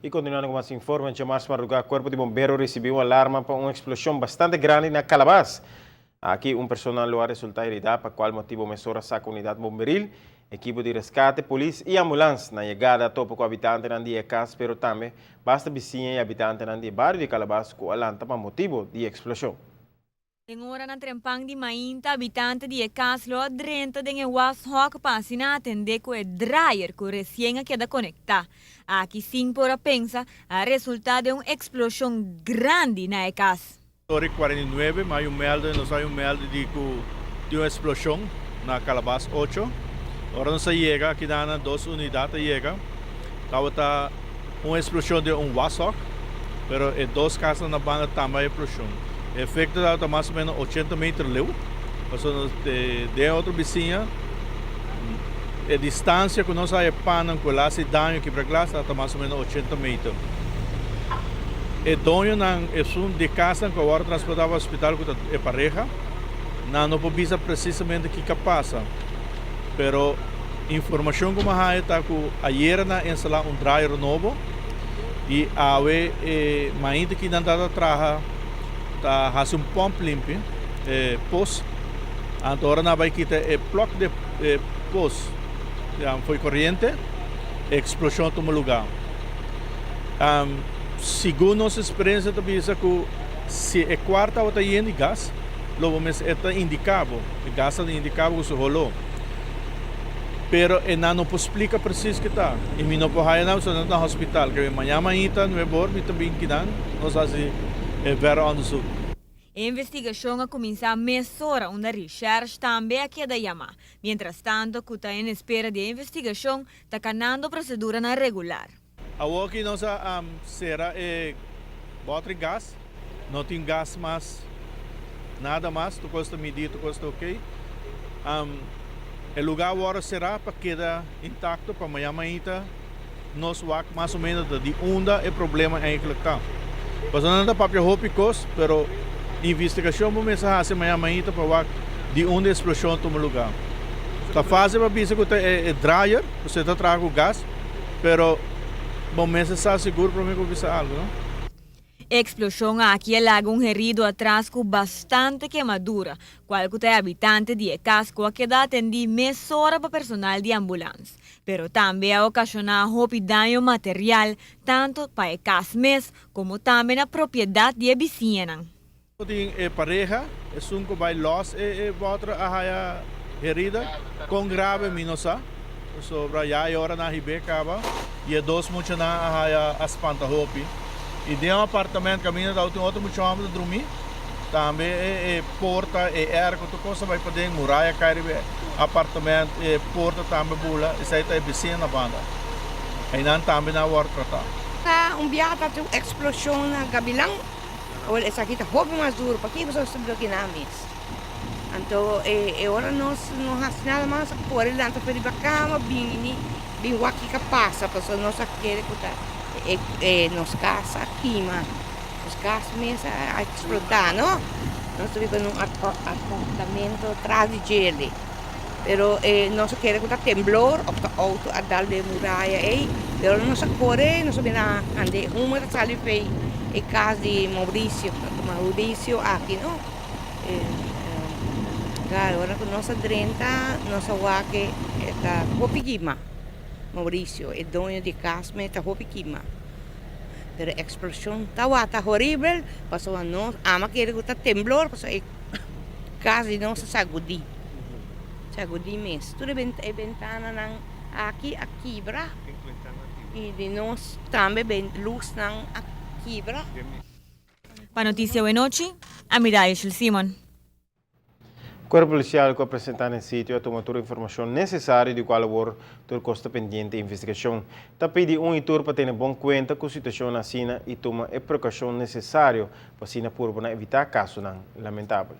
Y continuando cu mas informe, djamars madruga Cuerpo di Bombero ricibi un alarma pa un explosion bastante grandi na Calabas. Aki un persona lo a resulta herida pa cual motibo mesora saca unidad bomberil, ekipo di rescate, polis y ambulans. Na yegada a topa cu habitantenan di e cas pero tambe basta bisiña y habitantenan di e bario di Calabas cu a lanta pa motibo di e explosion. Den oranan trempan di mainta habitante di e kas lo a drenta den e washok pa asina atendé ku e dryer ku resien a keda konektá. Aki sin por a pensa a resultá den un eksploshon grandi na e kas. Ora i 49 mi hay un mèldo i nos hay un mèldo di ku tin un eksploshon na Calabas ocho. Ora nos a yega akinan dos unidat a yega tabata Un explosion den un washok, pero e dos casnan na banda tambe a explosion. E efecto tabata mas o menos 80 meter leu, pasobra den e otro bisiña e distancia cu nos haya pannan cu el a haci daño kibra glas tabata mas o menos 80 meter. E doñonan, esun di e casnan cu a worde transporta pa hospital cu ta e pareha, nan no por bisa precisamente kico a pasa, pero. Informacion cu mi a haya ta cu ayera nan a instala un dryer nobo y awe e mainta ki nan ta traha ta haci un pomp limpi e pos anto ora nan a bay kita e plug di e pos fo'i coriente e explosion a tuma lugar. Segun nos experiencia ta bisa cu si e cuarto tabata yen di gas lo bo mester e ta indica bo e gas ta indica bo cu su holo. Pero e nan no por splica precies ke ta. Y mi no por haya nan pasobra nan ta na hospital. Ke mañana mainta nuebe or mi ta bin kinan nos haci e verder onderzoek. E investigacion a cuminsa mesora unda Recherche tambe a keda yama. Mientrastanto cu ta en espera di e investigacion ta canando proceduranan regular. Awoki nos a sera e botri gas, no tin gas mas, nada mas, tur kos ta midi, tur kos ta ok. E lugar awor a sera pa keda intakto pa maña mainta nos wak mas o menos ta di unda e problema eigenlijk ta. Pasobra nan ta papia hopi kos, pero investigashon bo mester hasi maña mainta pa wak di unda e eksploshon a tuma lugar. Ta fasil pa bisa ku ta e dryer, pasobra e ta traha ku gas. Pero bo mester sa sigur prome ku bisa algu, no? E eksploshon aki a laga un herido atras ku bastante kemadura, kual ku ta e habitante di e kas ku a keda atendí mesora pa personal di ambulans. Pero tambe a okashoná hopi daño material tantu pa e kas mes komo tambe na propiedat di e bisiñanan. Tin e pareha, esun ku bai lòs e bòter a haya herida, kon grave mi no sa, pasobra ya e ora nan a hib'é kaba i e dos muchanan a haya a spanta hopi. I den un apartament kaminda tabatin otro mucha hòmber ta drumí, tambe e porta, e airco, tur kos a bai paden, muraya kai riba e apartament, e porta tambe bula, esei ta e bisiña na banda. Einan tambe nan a wòrdu tratá. Un biaha tabatin un eksploshon na Gabilan. Awor esaki ta hopi mas duro, paki boso ta bloke nan mes? Anto e ora nos no hasi nada mas, kore lanta for riba kama bini bin wak kiko a pasa, pasobra nos a kere ku ta e nos kas a kima, nos kas mes a eksplotá no, nos ta biba na un apartamento tras di djele. Pero e nos a kere ku ta temblor of ta outo a dal den muraya ei. Pero ora nos a kore nos a bira hande humo ta sali fei e kas di Mauricio. Mauricio aki no. Klaro ora ku nos a drenta nos a wak e ta hopi kima. Mauricio e doño di kas mes ta hopi kima. Pero e eksploshon tawata horibel pasobra nos ama kere ku ta temblor pasobra e Kas di nos a sagudí, sagudí mes. Tur e bentananan aki a kibra i di nos tambe lusnan a kibra. Pa Noticia Wenochi, ami ta Aishel Simon. Cuerpo Policial cu a presenta na e sitio a tuma tur informacion necesario di cual awor tur cos ta pendiente investigacion. Ta pidi un y tur pa tene bon cuenta cu situacionnan asina y tuma e precaucion necesario pa asina purba na evitá kasonan lamentabel.